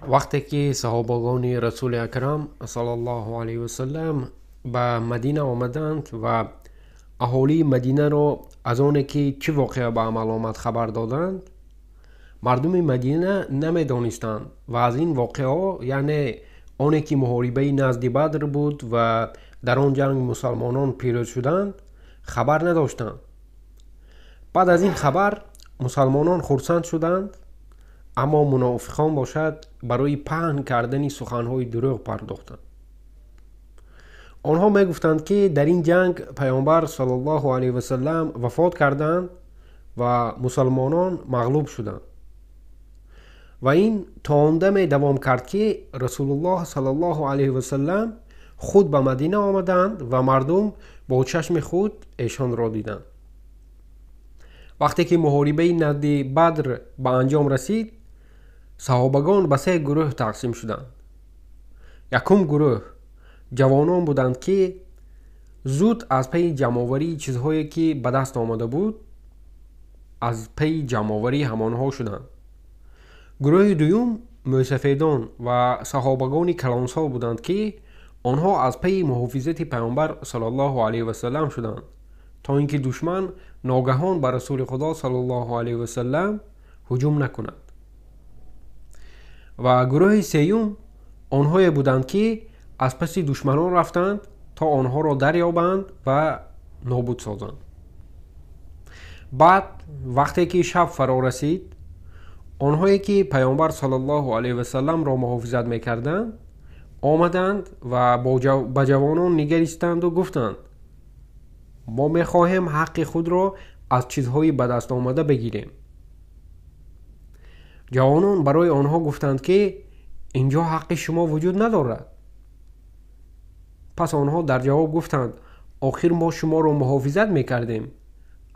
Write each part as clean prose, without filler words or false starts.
Вақте ки саҳобагони Расули Акрам саллаллоҳу алайҳи васаллам ба Мадина омаданд ва аҳолии Мадинаро аз оне ки чӣ воқеа ба амал омад хабар доданд, мардуми Мадина намедонистанд ва аз ин воқеаҳо, яъне оне ки муҳорибаи назди Бадр буд ва дар он ҷанг мусалмонон пирӯз шуданд, хабар надоштанд. Баъд аз ин хабар мусалмонон хурсанд шуданд, аммо мунофиқон бошад барои паҳн кардани суханҳои дурӯғ пардохтанд. Онҳо мегуфтанд, ки дар ин ҷанг Пайғамбар саллаллоҳу алайҳи васаллам вафот карданд ва мусалмонон мағлуб шуданд. Ва ин то он даме давом кард, ки Расулуллоҳ саллаллоҳу алайҳи васаллам худ ба Мадина омаданд ва мардум бо чашми худ эшонро диданд. Вақте ки муҳорибаи назди Бадр ба анҷом расид, саҳобагон ба се гурӯҳ тақсим шуданд. Якум гурӯҳ ҷавонон буданд, ки зуд аз пайи ҷамъоварии чизҳое ки ба даст омада буд, аз пайи ҷамъоварии ҳамонҳо шуданд. Гурӯҳи дуюм мӯсафедон ва саҳобагони калонсол буданд, ки онҳо аз пайи муҳофизати Пайғамбар саллаллоҳу алайҳи васаллам шуданд, то ин ки душман ногаҳон ба Расули Худо саллаллоҳу алайҳи васаллам ҳуҷум накунад. Ва гурӯҳи сеюм онҳое буданд, ки аз паси душманон рафтанд то онҳоро дарёбанд ва нобуд созанд. Баъд вақте ки шаб фаро расид, онҳое ки Пайғамбар саллаллоҳу алайҳи васалламро муҳофизат мекарданд, омаданд ва ба ҷавонон нигаристанду гуфтанд: мо мехоҳем ҳаққи худро аз чизҳои ба даст омада бигирем. Ҷавонон барои онҳо гуфтанд, ки инҷо ҳаққи шумо вуҷуд надорад. Пас онҳо дар ҷавоб гуфтанд: охир мо шуморо муҳофизат мекардем,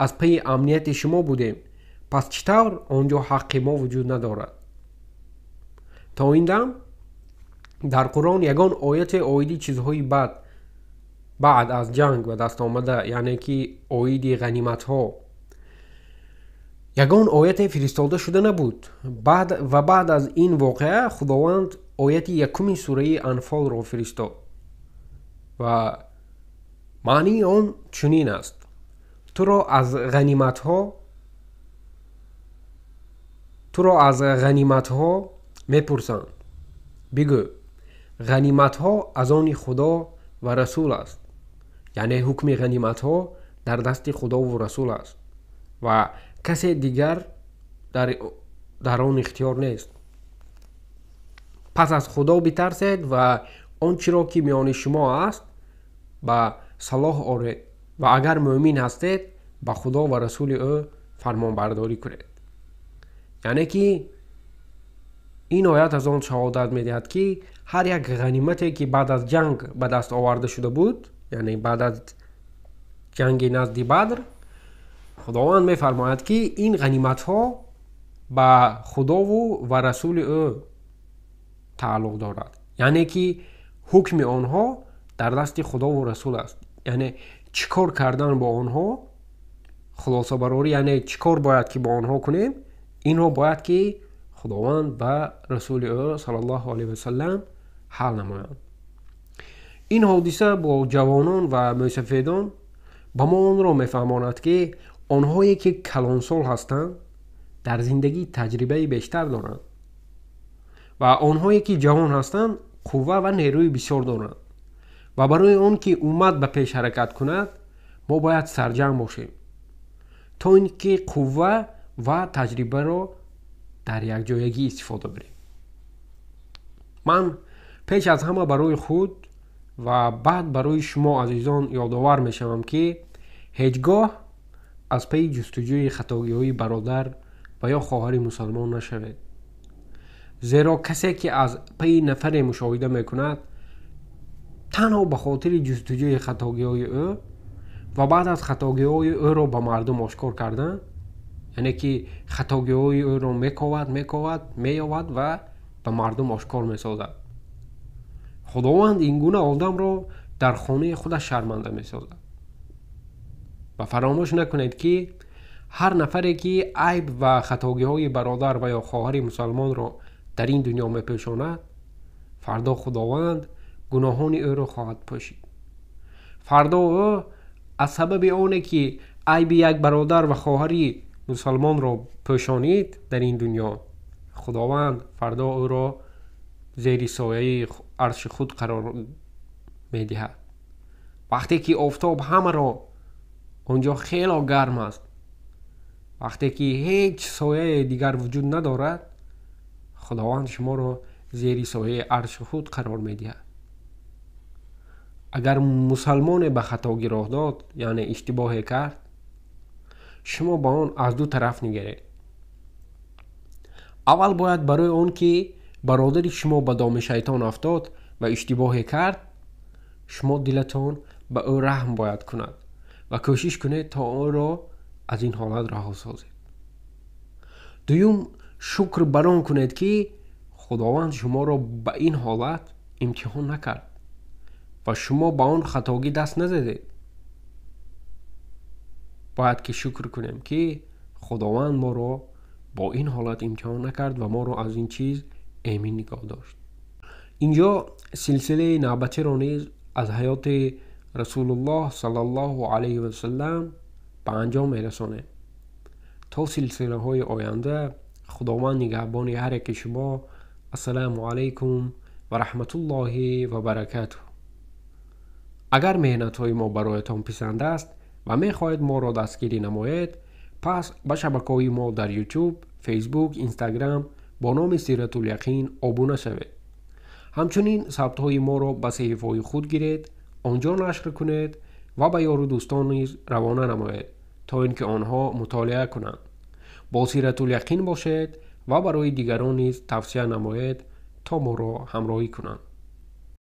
аз пайи амнияти шумо будем, пас чӣ тавр он ҷо ҳаққи мо вуҷуд надорад? То ин дам дар Қуръон ягон ояте оиди чизҳои бад баъд аз ҷанг ба даст омада, яъне ки оиди ғаниматҳо, ягон ояте фиристода шуда набуд. Ва баъд аз ин воқеа Худованд ояти якуми сураи Анфолро фиристод ва маънии он чунин аст: туро аз ғаниматҳо мепурсанд. Бигӯ: ғаниматҳо аз они Худо ва Расул аст. Яъне ҳукми ғаниматҳо дар дасти Худову Расул аст ва касе дигар дар он ихтиёр нест. Пас аз Худо битарсед ва он чиро ки миёни шумо аст ба салоҳ оред ва агар мӯъмин ҳастед ба Худо ва Расули ӯ фармонбардорӣ кунед. Яъне ки ин оят аз он шаҳодат медиҳад, ки ҳар як ғанимате ки баъд аз ҷанг ба даст оварда шуда буд, яъне баъд аз ҷанги назди Бадр, Худованд мефармояд, ки ин ғаниматҳо ба Худову ва Расули ӯ тааллуқ дорад. Яъне ки ҳукми онҳо дар дасти Худову Расул аст. Яъне чӣ кор кардан бо онҳо, хулосабарорӣ, яъне чӣ кор бояд ки бо онҳо кунем, инро бояд ки Худованд ба Расули ӯ саллаллоҳу алайҳи васаллам ҳал намоянд. Ин ҳодиса бо ҷавонон ва мӯсафедон ба мо онро мефаҳмонад, ки онҳое ки калонсол ҳастанд дар зиндагӣ таҷрибаи бештар доранд ва онҳое ки ҷавон ҳастанд қувва ва нерӯи бисёр доранд ва барои он ки уммат ба пеш ҳаракат кунад, мо бояд сарҷамъ бошем, то ин ки қувва ва таҷрибаро дар якҷоягӣ истифода барем. Ман пеш аз ҳама барои худ ва баъд барои шумо азизон ёдовар мешавам, ки ҳеҷ гоҳ аз пайи ҷустуҷӯи хатогиҳои бародар ва ё хоҳари мусалмон нашавед. Зеро касе ки аз пайи нафаре мушоҳида мекунад, танҳо ба хотири ҷустуҷӯи хатогиҳои ӯ ва баъд аз хатогиҳои ӯро ба мардум ошкор кардан, яъне ки хатогиҳои ӯро мековад, мековад, меёвад ва ба мардум ошкор месозад. Худованд ин гуна одамро дар хонаи худаш шарманда месозад. Ва фаромӯш накунед, ки ҳар нафаре ки айб ва хатогиҳои бародар ва ё хоҳари мусалмонро дар ин дунё мепӯшонад, фардо Худованд гуноҳони ӯро хоҳад пӯшид. Фардо ӯ аз сабаби оне ки айби як бародар ва хоҳари мусалмонро пӯшонид дар ин дунё, Худованд фардо ӯро зери сояи арши худ қарор медиҳад. Вақте ки офтоб ҳамаро он ҷо хело гарм аст, вақте ки ҳеҷ сояе дигар вуҷуд надорад, Худованд шуморо зери сояи арши худ қарор медиҳад. Агар мусалмоне ба хатогӣ роҳ дод, яъне иштибоҳе кард, шумо ба он аз ду тараф нигаред. Аввал бояд барои он ки бародари шумо ба доми шайтон афтод ва иштибоҳе кард, шумо дилатон ба ӯ раҳм бояд кунад ва кӯшиш кунед то ӯро аз ин ҳолат раҳо созед. Дуюм, шукр бар он кунед, ки Худованд шуморо ба ин ҳолат имтиҳон накард ва шумо ба он хатогӣ даст назадед. Бояд ки шукр кунем, ки Худованд моро бо ин ҳолат имтиҳон накард ва моро аз ин чиз эмин нигоҳ дошт. Инҷо силсилаи навбатиро низ аз ҳаёти Расулуллоҳ саллаллоҳу алайҳи васалам ба анҷом мерасонем. То силсилаҳои оянда Худованд нигаҳбони ҳар яки шумо. Ассалому алайкум ва раҳматуллоҳи ва баракатуҳ. Агар меҳнатҳои мо бароятон писанд аст ва мехоҳед моро дастгирӣ намоед, пас ба шабакаҳои мо дар Ютуб, Фейсбук, Инстаграм бо номи Сиратуляқин обуна шавед. Ҳамчунин сабтҳои моро ба саҳифаҳои худ гиред, он ҷо нашр кунед ва ба ёру дӯстон низ равона намоед, то ин ки онҳо мутолиа кунанд. Бо Сиратуляқин бошед ва барои дигарон низ тавсия намоед, то моро ҳамроҳӣ кунанд.